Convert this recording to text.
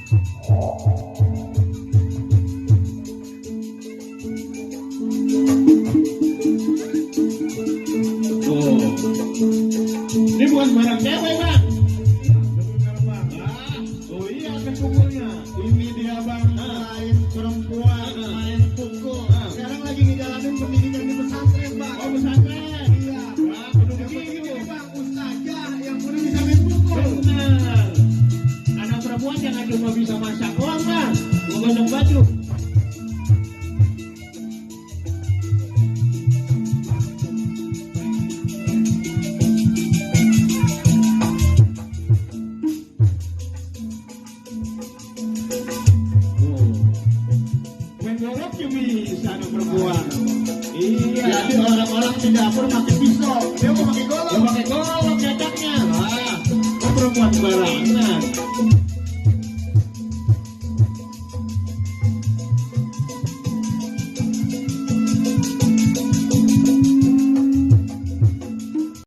Ini bukan barang cewek, Bang. Oh iya, kan pukulnya. Ini dia, Bang, main perempuan, main pukul. Sekarang lagi ngejalanin pendidikan di pesantren, Bang. Oh, pesantren. Iya. Wah, kudu begitu, Bang. Ustazah yang kudu bisa main pukul. Benar. Anak perempuan jangan cuma bisa masak doang, Bang. Mau gosok baju. Menggorok juga bisa anak perempuan. Iya. Jadi orang-orang di dapur pakai pisau, dia mau pakai golok. Dia pakai golok cacatnya. Wah, perempuan sembarangan.